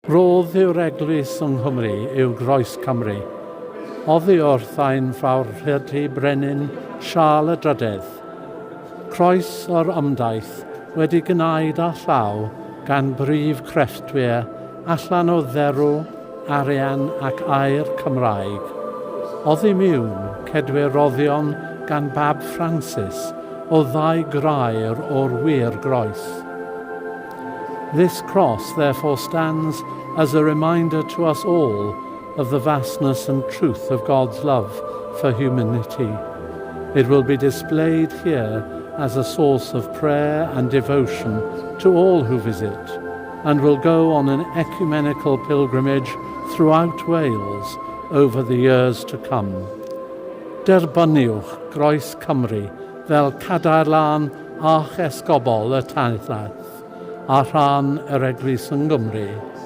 Rhodd yw'r Eglwys yng Nghymru yw Groes Cymru. Oddi wrth ein fawrhydi Brenin Siarl y Drydedd. Croes yr ymdaith wedi gwnaed â llaw gan brif crefftwyr allan o dderw, arian ac aur Cymraeg. Oddi miwn, cedwir roddion gan Bab Francis o ddau grair o'r wir groes. This cross therefore stands as a reminder to us all of the vastness and truth of God's love for humanity. It will be displayed here as a source of prayer and devotion to all who visit, and will go on an ecumenical pilgrimage throughout Wales over the years to come. Derbyniwch Groes Cymru fel cadair lân Archesgobol y Talaith a rhan yr Eglwys yng Nghymru.